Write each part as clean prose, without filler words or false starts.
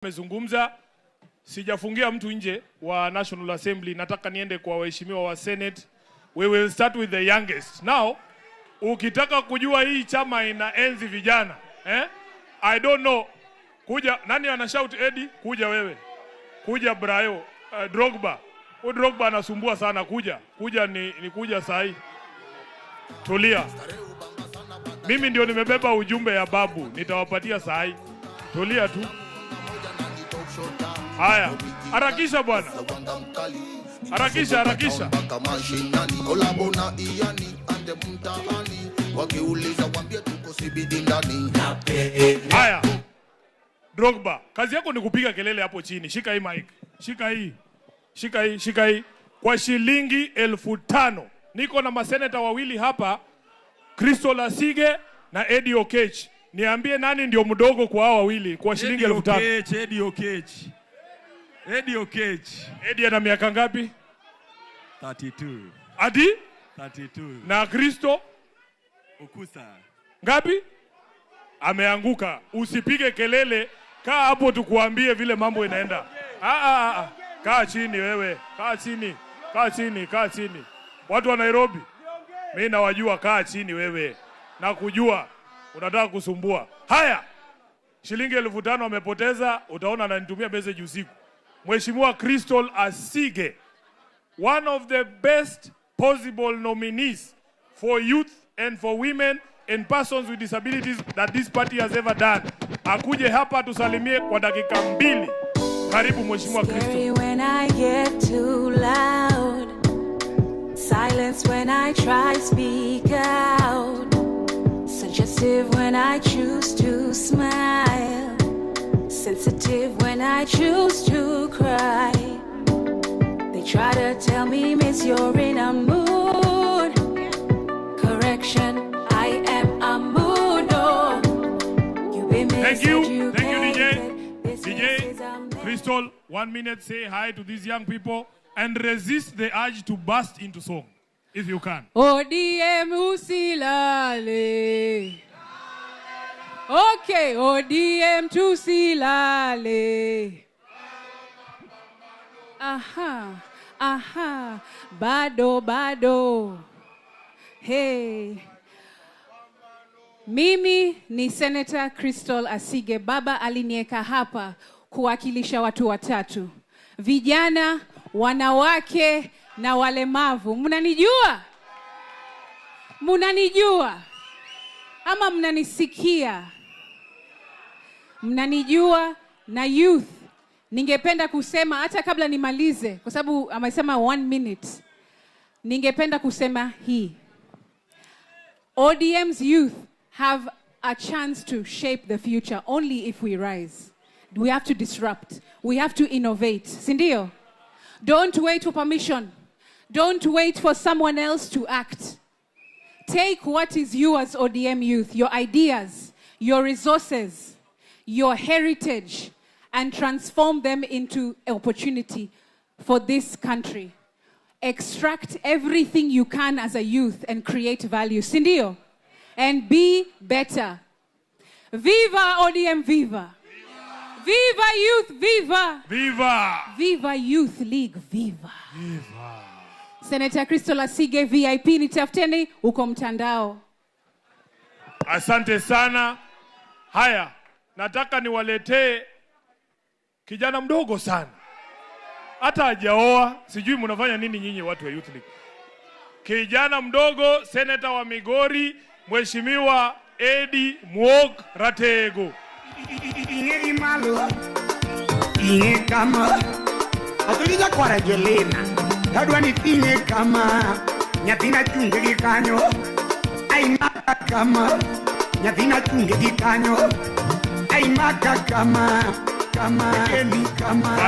Amezungumza, sijafungia mtu nje wa National Assembly. Nataka niende kwa waheshimiwa wa Senate. We will start with the youngest. Now, ukitaka kujua hii chama inaenzi vijana, eh? I don't know. Kuja, nani ana shout Eddie? Kuja wewe. Kuja Brayo, Drogba. Huyu Drogba anasumbua sana, kuja. Kuja ni kuja sahi. Tulia. Mimi ndio nimebeba ujumbe ya babu, nitawapatia sahi. Tulia tu. Haya, harakisha bwana. Harakisha, harakisha. Haya. Drogba, kazi yako ni kupiga kelele hapo chini. Shika hii mic. Shika hii. Shika hii, shika hii. Kwa shilingi 5,000. Niko na maseneta wawili hapa, Crystal Asige na Eddie Okech. Niambie nani ndio mdogo kwa hao wawili kwa shilingi 5,000. Eddie Okech. Eddie Okech. Eddie ana miaka ngapi? 32. Adi? 32. Na Kristo? Ukusa. Ngapi? Ameanguka. Usipige kelele, kaa hapo tukuambie vile mambo inaenda. Kaa chini wewe. Kaa chini. Kaa chini, kaa chini. Watu wa Nairobi, mimi nawajua, kaa chini wewe. Na kujua unataka kusumbua. Haya. Shilingi 5,000 amepoteza, utaona ananitumia message usiku. Mheshimiwa Crystal Asige, one of the best possible nominees for youth and for women and persons with disabilities that this party has ever done. Akuje hapa tusalimie kwa dakika 2. Karibu Mheshimiwa Crystal. When I get too loud, silence when I try speak out, suggestive when I choose to smile, sensitive when I choose to cry. They try to tell me, miss, you're in a mood. Correction, I am a mood. Oh, you be Thank you. Thank you, DJ. DJ Crystal, 1 minute, say hi to these young people and resist the urge to burst into song, if you can. ODM usilale. Okay, ODM tusilale. Aha, aha, bado, bado. Hey. Mimi ni Senator Crystal Asige. Baba alinieka hapa kuwakilisha watu watatu: vijana, wanawake na walemavu. Mnanijua? Mnanijua? Ama mnanisikia? Mnanijua? Na youth, ningependa kusema hata kabla nimalize, kwa sababu amesema 1 minute. Ningependa kusema hii. ODM's youth have a chance to shape the future only if we rise. We have to disrupt. We have to innovate. Sindio? Don't wait for permission. Don't wait for someone else to act. Take what is yours, ODM youth, your ideas, your resources, your heritage, and transform them into opportunity for this country. Extract everything you can as a youth and create value. Sindio? And be better. Viva ODM, viva. Viva youth, viva. Viva. Viva Youth League, viva. Viva. Senator Crystal Asige, VIP, nitafuteni uko mtandao. Asante sana. Haya, nataka niwaletee kijana mdogo sana. Hata hajaoa, sijui mnafanya nini nyinyi watu wa Youth League. Kijana mdogo, senator wa Migori, Mheshimiwa Eddie Mwok Ratego.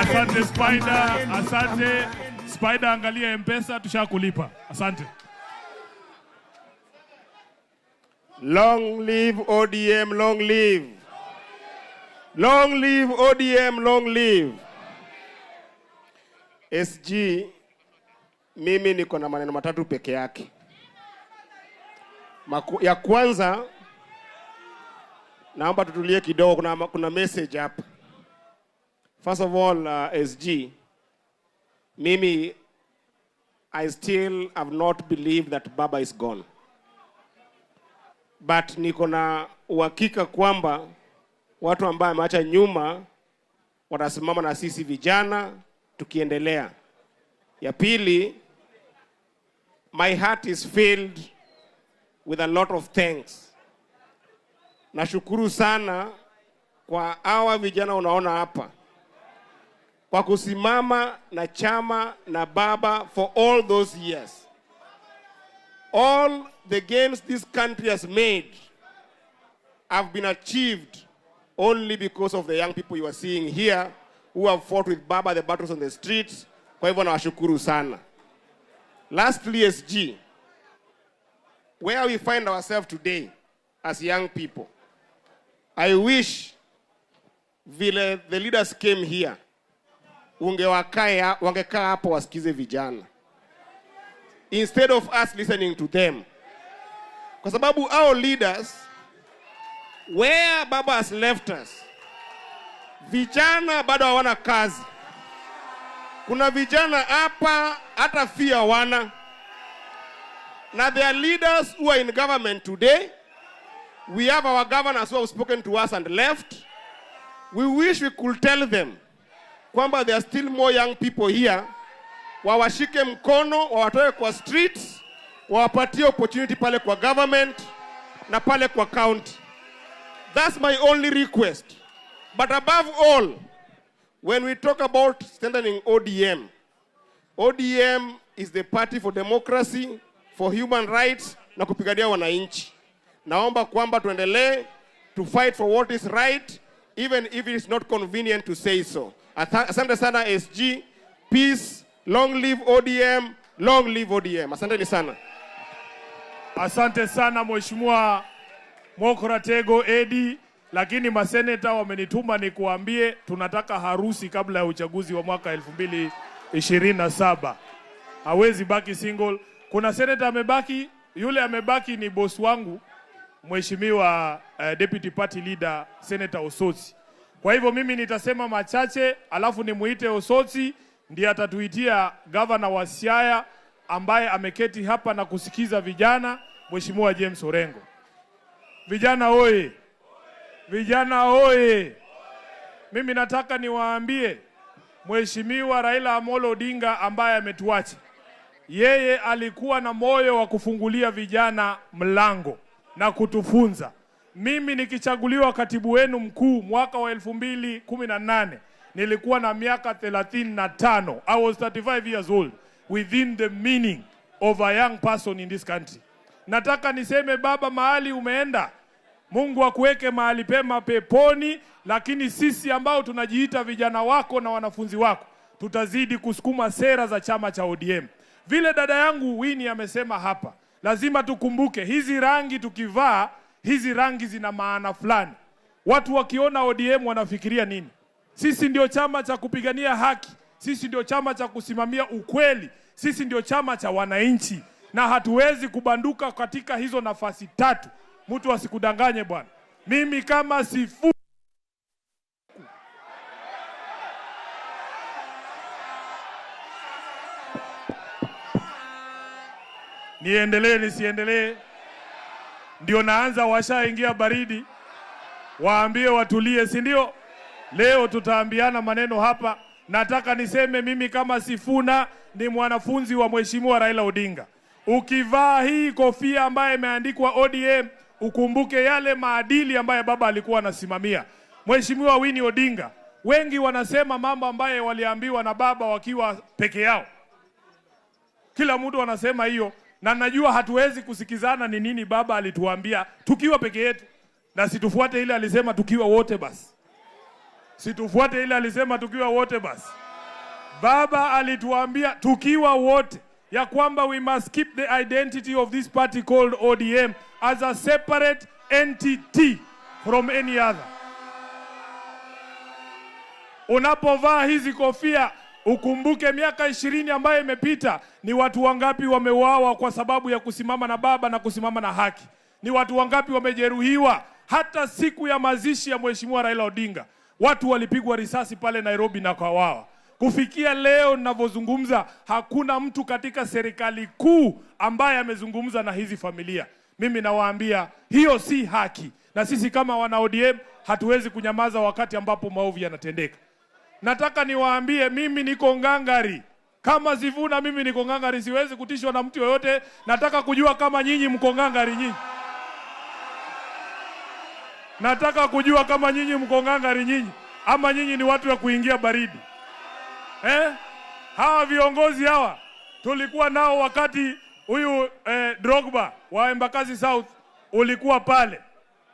Asante Spider, asante Spider, angalia M-Pesa tushakulipa. Asante. Long live ODM, long live. Long live ODM, long live. SG, mimi niko na maneno matatu peke yake. Ya kwanza, naomba tutulie kidogo, kuna message hapa. First of all, SG, mimi, I still have not believed that Baba is gone. But niko na uhakika kwamba watu ambao ameacha nyuma watasimama na sisi vijana tukiendelea. Ya pili, my heart is filled with a lot of thanks. Nashukuru sana kwa hawa vijana unaona hapa kwa kusimama na chama na Baba for all those years. All the gains this country has made have been achieved only because of the young people you are seeing here who have fought with Baba the battles on the streets. Kwa hivyo nawashukuru sana. Lastly, SG, where we find ourselves today as young people, I wish vile the leaders came here, wangekaa hapo wasikize vijana instead of us listening to them. Kwa sababu our leaders, where Baba has left us, vijana bado hawana kazi. Kuna vijana hapa hata fee hawana. Na there are leaders who are in government today. We have our governors who have spoken to us and left. We wish we could tell them kwamba there are still more young people here. Wawashike mkono, wawatoe kwa streets, wawapatie opportunity pale kwa government na pale kwa county. That's my only request. But above all, when we talk about strengthening ODM, ODM is the party for democracy, for human rights na kupigania wananchi. Naomba kwamba tuendelee to fight for what is right, even if it is not convenient to say so. Asante sana SG. Peace. Long live ODM. Long live ODM. Asante sana. Asante sana Mheshimiwa Mokratego Edi, lakini maseneta wamenituma nikuambie tunataka harusi kabla ya uchaguzi wa mwaka 2027. Hawezi baki single. Kuna seneta amebaki, yule amebaki ni boss wangu Mheshimiwa Deputy Party Leader Senator Osotsi. Kwa hivyo mimi nitasema machache, alafu nimuite Osotsi ndiye atatuitia governor wa Siaya ambaye ameketi hapa na kusikiza vijana, Mheshimiwa James Orengo. Vijana oye! Vijana oye! Mimi nataka niwaambie Mheshimiwa Raila Amolo Odinga ambaye ametuacha, yeye alikuwa na moyo wa kufungulia vijana mlango na kutufunza. Mimi nikichaguliwa katibu wenu mkuu mwaka wa 2018 nilikuwa na miaka 35. I was 35 years old within the meaning of a young person in this country. Nataka niseme baba, mahali umeenda, Mungu akuweke mahali pema peponi, lakini sisi ambao tunajiita vijana wako na wanafunzi wako tutazidi kusukuma sera za chama cha ODM. Vile dada yangu Winnie amesema hapa, lazima tukumbuke hizi rangi tukivaa, hizi rangi zina maana fulani. Watu wakiona ODM wanafikiria nini? Sisi ndio chama cha kupigania haki, sisi ndio chama cha kusimamia ukweli, sisi ndio chama cha wananchi, na hatuwezi kubanduka katika hizo nafasi tatu. Mtu asikudanganye bwana. Mimi kama sifu niendelee nisiendelee? Ndio naanza, washaingia baridi, waambie watulie, si ndio? Leo tutaambiana maneno hapa. Nataka niseme mimi kama Sifuna ni mwanafunzi wa Mheshimiwa Raila Odinga. Ukivaa hii kofia ambaye imeandikwa ODM, ukumbuke yale maadili ambaye baba alikuwa anasimamia. Mheshimiwa Winnie Odinga, wengi wanasema mambo ambaye waliambiwa na baba wakiwa peke yao. Kila mtu anasema hiyo, na najua hatuwezi kusikizana ni nini baba alituambia tukiwa peke yetu, na situfuate ile alisema tukiwa wote basi. Situfuate ile alisema tukiwa wote basi. Baba alituambia tukiwa wote ya kwamba we must keep the identity of this party called ODM as a separate entity from any other. Unapovaa hizi kofia ukumbuke miaka 20 ambayo imepita ni watu wangapi wameuawa kwa sababu ya kusimama na baba na kusimama na haki. Ni watu wangapi wamejeruhiwa. Hata siku ya mazishi ya Mheshimiwa Raila Odinga, Watu walipigwa risasi pale Nairobi na Kawawa. Kufikia leo ninavyozungumza, hakuna mtu katika serikali kuu ambaye amezungumza na hizi familia. Mimi nawaambia hiyo si haki, na sisi kama wana ODM hatuwezi kunyamaza wakati ambapo maovu yanatendeka. Nataka niwaambie mimi niko ngangari. Kama Sifuna mimi niko ngangari, siwezi kutishwa na mtu yoyote. Nataka kujua kama nyinyi mko ngangari nyinyi. Nataka kujua kama nyinyi mko ngangari nyinyi ama nyinyi ni watu wa kuingia baridi. Hawa viongozi hawa tulikuwa nao wakati huyu Drogba wa Embakasi South ulikuwa pale.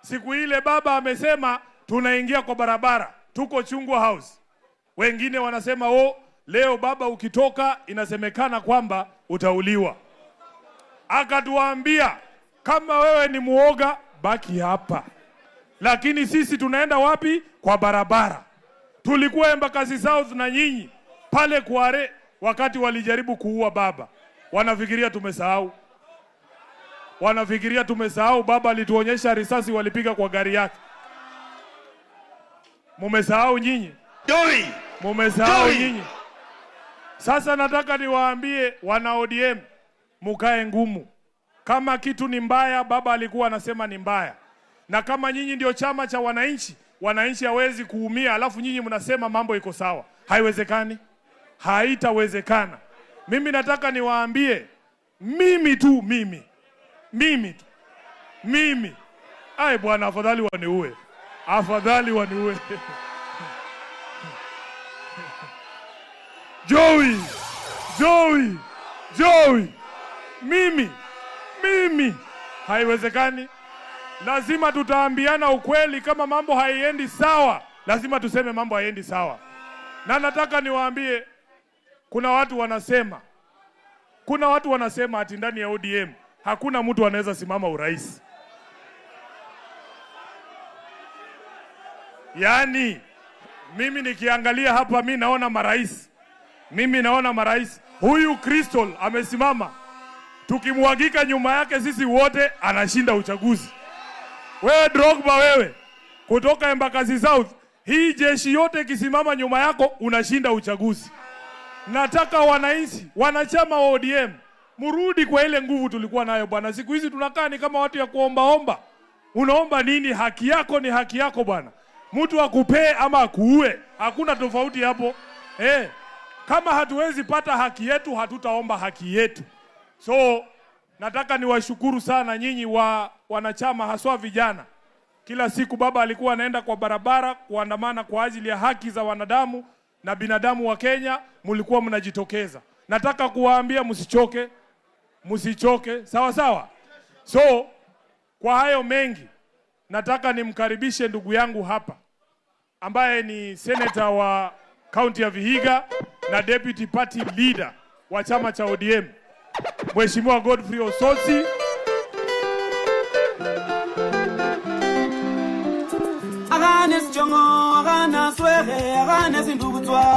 Siku ile baba amesema tunaingia kwa barabara, tuko Chungwa House. Wengine wanasema oh, leo baba ukitoka inasemekana kwamba utauliwa. Akatuambia kama wewe ni muoga baki hapa. Lakini sisi tunaenda wapi? Kwa barabara. Tulikuwa Embakasi South na nyinyi pale Kware wakati walijaribu kuua baba. Wanafikiria tumesahau. Wanafikiria tumesahau baba alituonyesha risasi walipiga kwa gari yake. Mumesahau nyinyi? Joey! Mumesahau Joey! nyinyi? Sasa nataka niwaambie wana ODM, mukae ngumu. Kama kitu ni mbaya, baba alikuwa anasema ni mbaya. Na kama nyinyi ndio chama cha wananchi, wananchi hawezi kuumia alafu nyinyi mnasema mambo iko sawa. Haiwezekani. Haitawezekana. Mimi nataka niwaambie, mimi tu mimi. Mimi tu. Mimi. Ai bwana, afadhali waniue. Afadhali waniue. Joey! Joey! Joey! Mimi! Mimi! Haiwezekani. Lazima tutaambiana ukweli. Kama mambo haiendi sawa, lazima tuseme mambo haiendi sawa. Na nataka niwaambie, kuna watu wanasema ati ndani ya ODM hakuna mtu anaweza simama urais. Yaani mimi nikiangalia hapa mimi naona marais. Mimi naona marais. Huyu Crystal amesimama. Tukimwagika nyuma yake sisi wote anashinda uchaguzi. Wewe Drogba wewe kutoka Embakasi South, hii jeshi yote ikisimama nyuma yako unashinda uchaguzi. Nataka wananchi, wanachama wa ODM, murudi kwa ile nguvu tulikuwa nayo bwana. Siku hizi tunakaa ni kama watu ya kuombaomba. Unaomba nini? Haki yako ni haki yako bwana. Mtu akupee ama akuue, hakuna tofauti hapo. Kama hatuwezi pata haki yetu, hatutaomba haki yetu. So nataka niwashukuru sana nyinyi wa wanachama, haswa vijana. Kila siku baba alikuwa anaenda kwa barabara kuandamana kwa ajili ya haki za wanadamu na binadamu wa Kenya, mlikuwa mnajitokeza. Nataka kuwaambia msichoke, msichoke, sawa sawa. So kwa hayo mengi nataka nimkaribishe ndugu yangu hapa ambaye ni senator wa kaunti ya Vihiga na deputy party leader wa chama cha ODM, Mheshimiwa Godfrey Osotsi. Agane sijongo, agana swere, agane sindukutswa.